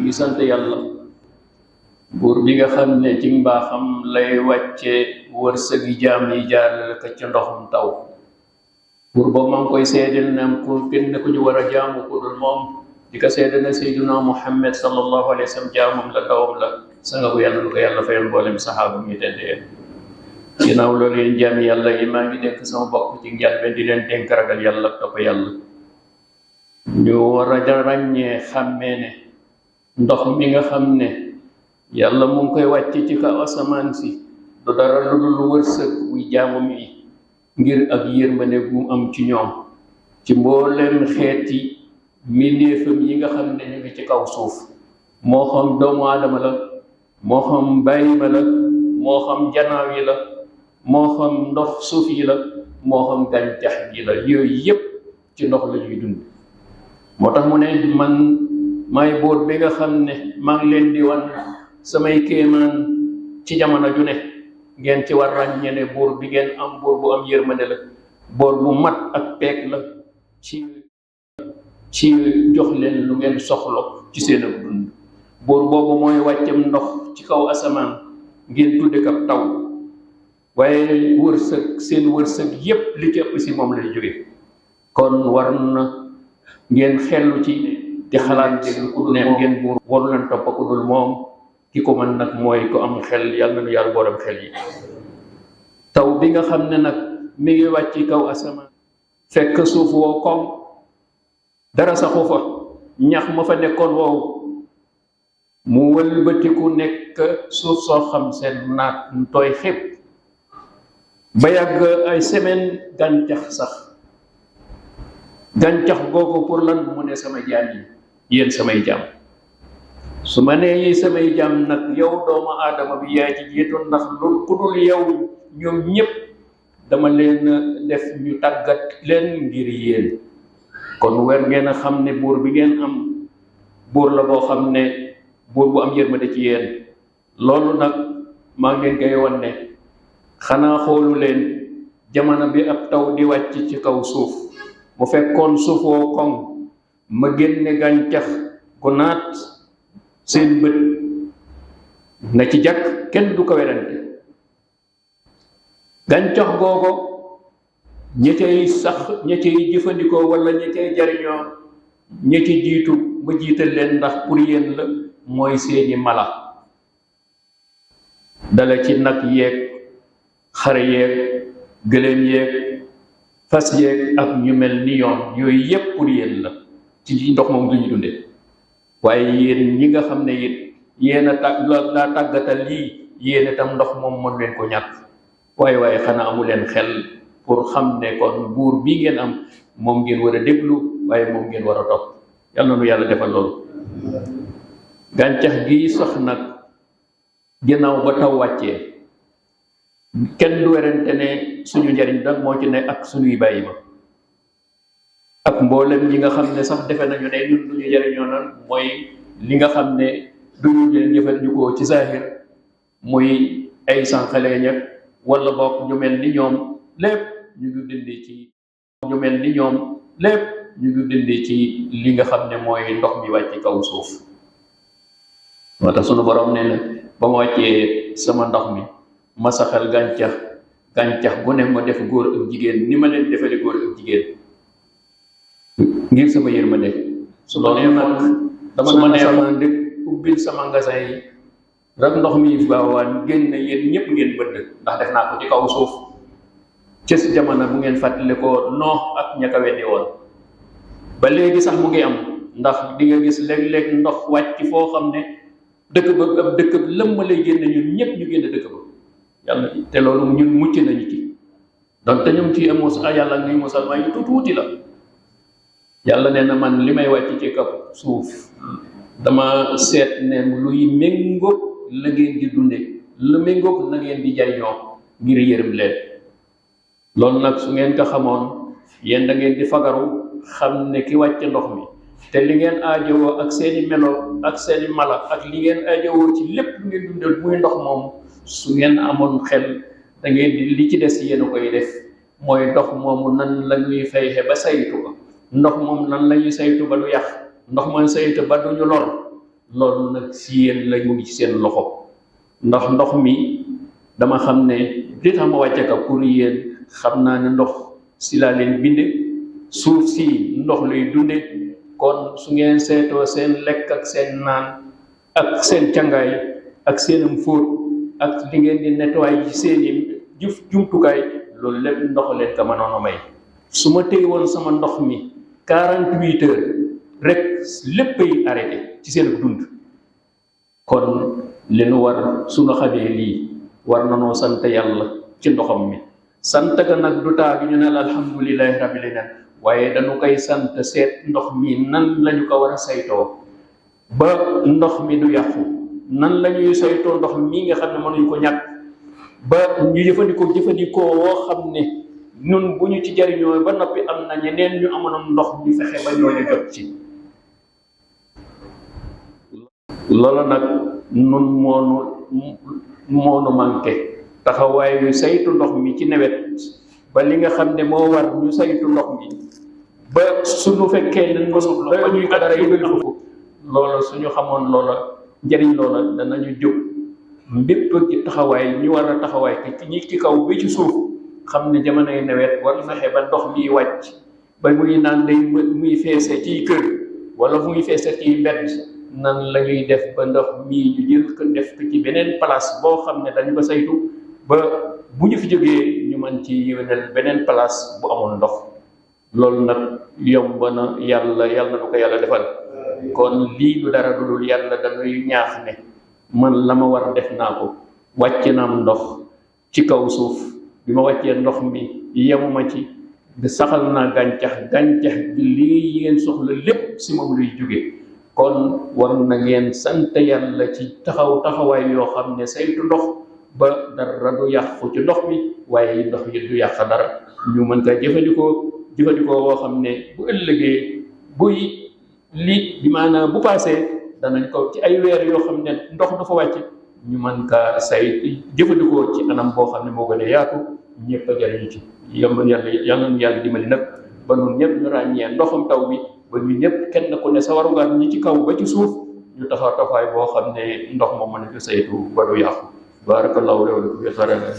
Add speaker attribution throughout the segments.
Speaker 1: ngi sant yàlla buur bi nga xam ne ci mbaaxam lay wàcce wërsëgi jaam yi jaarale ko ci ndoxum taw buur boobu maa ngi koy seedal ne am ku kenn ku ñu war a jaamu ku dul moom di ko seedal ne Seydina Muhammad sallallahu alayhi wa sallam jaamam la dawam la sanga bu yàlla lu ko yàlla fayal mboolem saxaaba mi teddee ginnaaw loolu yéen jaam yàlla yi maa ngi dénk sama bopp ci njàlbeen di leen dénk ragal yàlla topp yàlla ñu war a ràññee xàmmee ne ndox mi nga xam ne yàlla mu ngi koy wàcc ci kaw asamaan si du dara lu dul wërsëg buy jaamam yi ngir ak yërmande bu am ci ñoom ci mboolem xeeti mbindeefam yi nga xam ne ñu ngi ci kaw suuf moo xam doomu aadama la moo xam bàyyima la moo xam janaaw yi la moo xam ndox suuf yi la moo xam gàncax gi la yooyu yépp ci ndox la ñuy dund moo tax mu ne man maay buur bi nga xam ne maa ngi leen di wan samay kéemaan ci jamono ju ne ngeen ci war ràññee ne buur bi ngeen am buur bu am yërmande la buur bu mat ak peeg la ci jox leen lu ngeen soxla ci seen ak dund buur boobu mooy wàccam ndox ci kaw asamaan ngeen tudde ko taw waaye wërsëg seen wërsëg yépp li ci ëpp si moom lay jóge kon war na ngeen xellu ci di xalaat ku ne ngeen buur waru leen topp ku dul moom ki ko mën nag mooy ko am xel yàlla na nu yàlla borom xel yi taw bi nga xam ne nag mi ngi wàcc kaw asamaan fekk suuf woo koŋ dara saxu fa ñax ma fa nekkoon wow mu wëlbatiku nekk suuf soo xam seen naat tooy xépp ba yàgg ay semaine gàncax sax gàncax googu pour lan mu ne sama jaam yi yéen samay jaam su ma nee yi samay jaam nag yow doomu aadama bi yaay ci jiitu ndax lu ku dul yow ñoom ñépp dama leen def ñu tàggat leen ngir yéen kon weer ngeen a xam ne buur bi ngeen am buur la boo xam ne buur bu am yërmande ci yéen loolu nag maa ngeen koy wan ne xanaa xoolu leen jamono bi ab taw di wàcc ci kaw suuf bu fekkoon suufoo koŋ ma génne gàncax gu naat seen bët na ci jàkk kenn du ko werante gàncax googu ña cay sax ña cay jëfandikoo wala ña cay jariñoo ña ci jiitu ma jiital leen ndax pour yéen la mooy seeni mala dala ci nag yeeg xar yeeg gëléem yeeg fas yeeg ak ñu mel ni yoon yooyu yépp pour yéen la ci ndox moom du ñu dunde waaye yéen ñi nga xam ne it yéen a laa tàggatal lii yéen itam ndox moom mën leen ko ñàkk waaye xanaa amu leen xel pour xam ne kon buur bii ngeen am moom ngeen war a déglu waaye moom ngeen war a topp yàlla na nu yàlla defal loolu gàncax gi sax nag ginnaaw ba taw wàccee kenn du werante ne suñu njariñ nag moo ci ne ak suñuy bàyyi ma ak mboolem ñi nga xam ne sax defe nañu ne ñun duñu jariñoo nan mooy li nga xam ne duñu leen jëfandikoo ci zahir muy ay sànqaleñ ak wala boog ñu mel ni ñoom lépp ñu ngi dindi ci li nga xam ne mooy ndox mi wàcc kaw suuf moo tax sunu borom nee na ba ma wàccee sama ndox mi ma saxal gàncax gu ne ma def góor ak jigéen ni ma leen defale góor ak jigéen ngir sama yërmande su loolu nag dama ma neexoon rek ubbil sama ngasin yi rek ndox mi baawaan génn yéen ñëpp ngeen bëdd ndax def naa ko ci kaw suuf ci jamono bu ngeen fàttali ko Noox ak ña ko weddi woon ba léegi sax mu ngi am ndax di nga gis léeg-léeg ndox wàcc foo xam ne dëkk ba ab dëkk lëmm lay génn ñun ñëpp ñu génn dëkk ba yàlla te loolu ñun mucc nañu ci donc te ñoom ci amos yàlla ngay mosal waaye tuuti la yàlla nee na man li may wàcc ci kaw suuf dama seet ne luy méngoog la ngeen di dunde lu méngoog na ngeen di jariñoo ngir yërëm leen loolu nag su ngeen ko xamoon yéen da ngeen di fagaru xam ne ki wàcc ndox mi te li ngeen aajowoo ak seeni melo ak seeni mala ak li ngeen aajowoo ci lépp lu ngeen dundal muy ndox moom su ngeen amoon xel da ngeen di li ci des yéen a koy def mooy ndox moomu nan la ñuy fexe ba saytu ko ndox moom nan la ñuy saytu ba du yàq ndox mooy saytu ba duñu lor loolu nag si yéen la mu ngi ci seen loxo ndax ndox mi dama xam ne li tax ma wàcce ka pour yéen xam naa ne ndox si laa leen binde suuf si ndox lay dunde kon su ngeen seetoo seen lekk ak seen naan ak seen cangaay ak seenam fóot ak li ngeen di nettoyer ci seeni jumtukaay loolu lépp ndox leen ka mënoon a may su ma téye woon sama ndox mi 48 heures rek léppay arrêté ci seen dund kon li nu war suñu xamee lii war na noo sant yàlla ci ndoxam mi sant ga nag du taagi ñu ne la alhamdulilahi rabbil alamin waaye dañu koy sant seet ndox mi nan lañu ko war a saytoo ba ndox mi du yàqu nan la ñuy saytoo ndox mi nga xam ne mënuñu ko ñàkk ba ñu jëfandikoo woo xam ne ñun bu ñu ci jariñoo ba noppi am na ñeneen ñu amoon ndox ñu fexe ba ñooñu jot ci loolu nag nun moonu manqué taxawaay yu saytu ndox mi ci nawet ba li nga xam ne moo war ñu saytu ndox mi ba suñu fekkee ne mësul ba ñuy ko dara yëgal ko loola suñu xamoon loola njëriñ loola danañu jóg mbépp ci taxawaay ñu war a taxawaay ci ñi ci kaw bi ci suuf xam ne jamonoy nawet war fexe ba ndox mi wàcc ba muy naan day muy feese ciy kër wala muy feese ciy mbedd nan la ñuy def ba ndox mii ñu jël ko def ko ci beneen place boo xam ne dañu ko saytu ba bu ñu fi jógee ñu mën ci yéwénal beneen place bu amul ndox loolu nag yomb na yàlla na ko yàlla defal kon lii du dara dul yàlla dañuy ñaax ne man la ma war def naa ko wàcce naam ndox ci kaw suuf bi ma wàccee ndox mi yemuma ci saxal naa gàncax bi lii ngeen soxla lépp si moom luy jóge kon war na ngeen sant yàlla ci taxawaay yoo xam ne saytu ndox ba dara du yàqu ci ndox mi waaye ndox yi du yàq dara ñu mën kaa jëfandikoo woo xam ne bu ëllëgee buy li bi maanaam bu paasee danañ ko ci ay weer yoo xam ne ndox dafa wàcc ñu mën kaa jëfandikoo ci anam boo xam ne moo gën a yaatu ñëpp a jariñu ci yàlla dimbali nag ba ñun ñëpp ñu ràññee ndoxam taw bi ba ñu ñëpp kenn ku ne sa warugar ñi ci kaw ba ci suuf ñu taxawaay boo xam ne ndox moom mën a ko saytu ba du yàqu barakallahu lakum fi sarana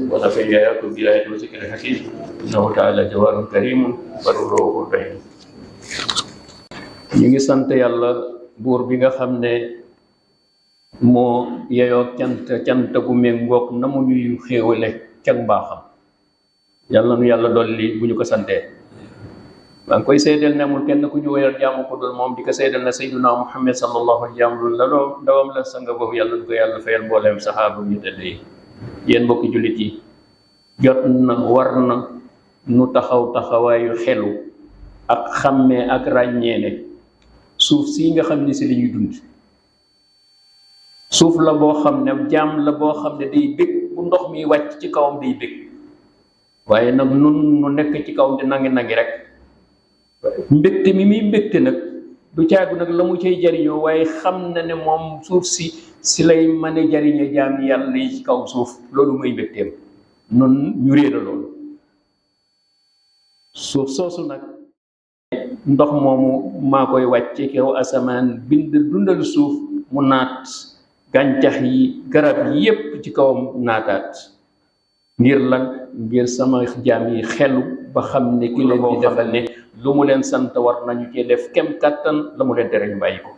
Speaker 1: wa nafiyaakum bi ayati wa zikril hakim innahu ta'ala jawaadun karimun barruhu rahim. ñu ngi sant yàlla buur bi nga xam ne moo yeyoo cant gu méngoog na mu ñuy xéewale ca mbaaxam yàlla nu yàlla dolli bu ñu ko santee. maa ngi koy seedeel ne amul kenn ku ñu wéyal jaamu ko dul moom di ko seedeel na sayyiduna Muhammad sallallahu alayhi wa sallam la ndawam la sanga boobu yàlla nu ko yàlla fayal mbooleem saxaaba ñu tëdd yi. yéen mbokki jullit yi jot na war na nu taxawaayu xelu ak xàmmee ak ràññee ne suuf sii nga xam ne si li ñuy dund suuf la boo xam ne jaam la boo xam ne day bég bu ndox mi wàcc ci kawam day bég waaye nag nun nu nekk ci kaw di nangi rek mbégte mi muy mbégte nag du caagu nag la mu cay jariñoo waaye xam na ne moom suuf si lay mën a jariñe jaam yàlla yi ci kaw suuf loolu mooy mbégteem nun ñu réera loolu suuf soosu nag ndox moomu maa koy wàcce kaw asamaan bind dundal suuf mu naat gàncax yi garab yi yépp ci kawam naataat ngir lan ngir sama jaam yi xelu ba xam ne ki leen di defal ne lu mu leen sant war nañu ci def kem kàttan la mu leen tere ñu bàyyi ko.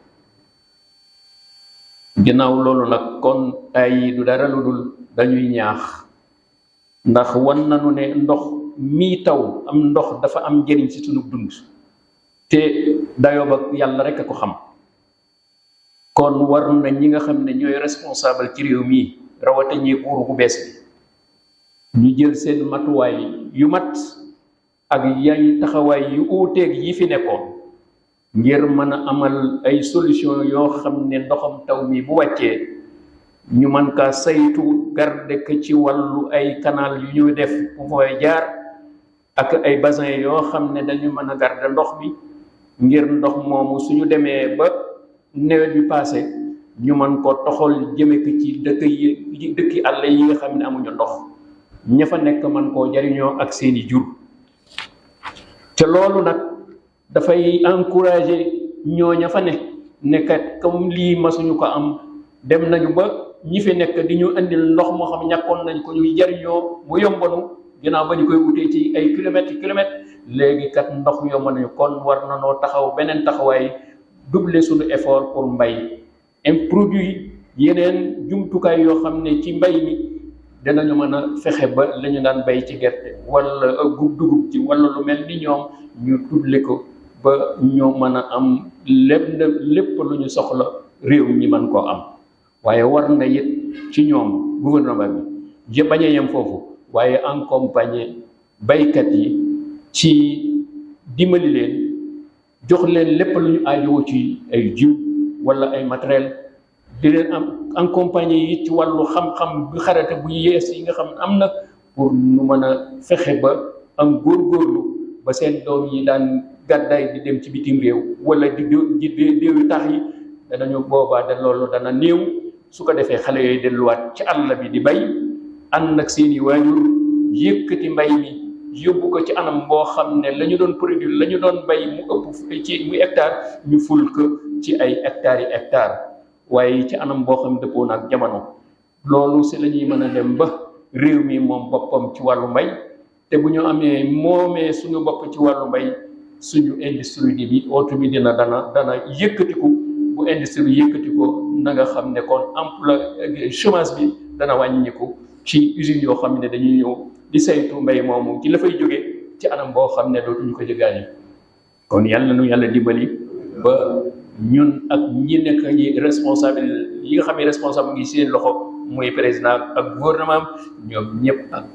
Speaker 1: ginnaaw loolu nag kon ay du dara lu dul dañuy ñaax ndax wan nañu ne ndox mii taw am ndox dafa am njëriñ ci sunu dund te dayoo ba yàlla rek a ko xam kon war na ñi nga xam ne ñooy responsable ci réew mii rawate ñi buur bu bees bi ñu jël seen matuwaay yu mat ak yay taxawaay yu uuteeg yi fi nekkoon ngir mën a amal ay solution yoo xam ne ndoxam taw mi bu wàccee ñu mën kaa saytu garde ko ci wàllu ay canal yu ñu def bu fay jaar ak ay bassin yoo xam ne dañu mën a garde ndox mi ngir ndox moomu suñu demee ba nawet bi passé ñu mën ko toxal jëme ko ci dëkki àll yi nga xam ne amuñu ndox ña fa nekk mën koo jariñoo ak seeni jur te loolu nag dafay encourager ñooña fa ne nekkat comme lii masuñu ko am dem nañu ba ñi fi nekk di ñu indil ndox moo xam ñàkkoon nañ ko ñuy jariñoo mu yombanu ginnaaw ba ñu koy wutee ci ay kilomètres léegi kat ndox yomb nañu kon war na noo taxaw beneen taxawaay doubler suñu effort pour mbay produit yeneen jumtukaay yoo xam ne ci mbay mi danañu mën a fexe ba la ñu daan bay ci gerte wala dugub ci wala lu mel ni ñoom ñu tuddle ko ba ñu mën a am lépp lu ñu soxla réew ñi mën koo am waaye war na it ci ñoom gouvernement bi bañ a yem foofu waaye accompagner baykat yi ci dimbali leen jox leen lépp lu ñu aajowoo ci ay jiw wala ay matériel di leen am accompagner yi ci wàllu xam-xam bi xarate bu yees yi nga xam am na pour ñu mën a fexe ba am góorgóorlu ba seen doom yi daan gàddaay di dem ci bitim réew wala di déewi tax yi danañu boobaa de loolu dana néew su ko defee xale yooyu delluwaat ci àll bi di bay ànd ak seeni waajur yëkkati mbay mi yóbbu ko ci anam boo xam ne la ñu doon produire la ñu doon bay mu ëpp ci muy hectare ñu ful ko ci ay hectares waaye ci anam boo xam dëppoo na ak jamono loolu si la ñuy mën a dem ba réew mi moom boppam ci wàllu mbay te bu ñu amee moomee suñu bopp ci wàllu mbay suñu industrie bi auto bi dana yëkkatiku bu industrie yëkkatiko na nga xam ne kon emploi chômage bi dana wàññiku ci usines yoo xam ne dañuy ñëw di saytu mbay moomu ci la fay jóge ci anam boo xam ne dootuñu ko jëgaani kon yàlla nu yàlla dimbali ba ñun ak ñi nekk ñi responsable yi nga xam ne responsable ngi seen loxo muy président ak gouvernement ñoom ñëpp ak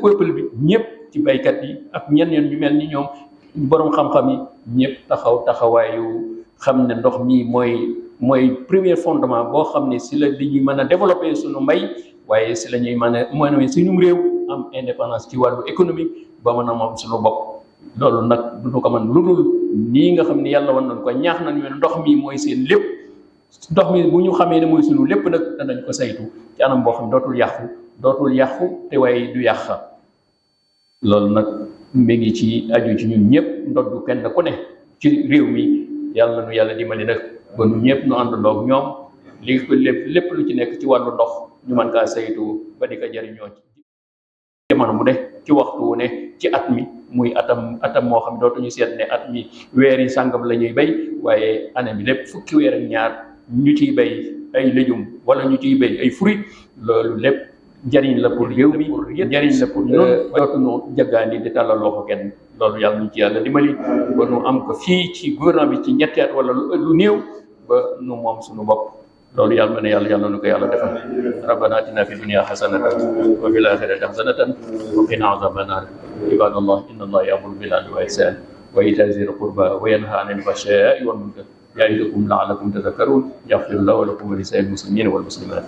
Speaker 1: peuple bi ñëpp ci baykat yi ak ñeneen ñu mel ni ñoom borom xam-xam yi ñëpp taxawaayu xam ne ndox mi mooy premier fondement boo xam ne si la li ñuy mën a développer suñu mbay waaye si la ñuy mën a suñu réew am indépendance ci wàllu économique ba mën a moom suñu bopp loolu nag duñu ko mën lu dul nii nga xam ne yàlla wan nañ ko ñaax nañu ne ndox mi mooy seen lépp ndox mi bu ñu xamee ne mooy suñu lépp nag danañ ko saytu ci anam boo xam dootul yàqu te waaye du yàq loolu nag mi ngi ci aju ci ñun ñëpp ndoddu kenn ku ne ci réew mi yàlla nu yàlla dimbali nag ba nu ñëpp nu àndandoo ak ñoom lépp lu ci nekk ci wàllu ndox ñu mën kaa saytu ba di ko jëriñoo ci jamono mu ne ci waxtu wu ne ci at mi muy atam moo xam dootuñu seet ne at mi weer yi sàngam la ñuy bay waaye année bi lépp fukki weer ak ñaar ñu ciy bay ay légumes wala ñu ciy bay ay fruits loolu lépp njariñ la pour réew mi njariñ la pour ñun dootuñu jaggaani di tàllal loxo kenn loolu yàlla ñu ci yàlla dimbali ba nu am ko fii ci gouvernement bi ci ñetti at wala lu néew ba nu moom suñu bopp loolu yàlla ne yàlla nu ko yàlla defal rabbana atina fi dunya hasanatan wa fil akhirati hasanatan wa qina azaban nar ibadallah inna allaha ya'muru bil adli wal ihsan wa ita'i dhil qurba wa yanha 'anil fahsha'i wal munkar ya'idukum la'allakum tadhakkarun yaghfir lahu wa lakum wa lisa'il muslimina wal muslimat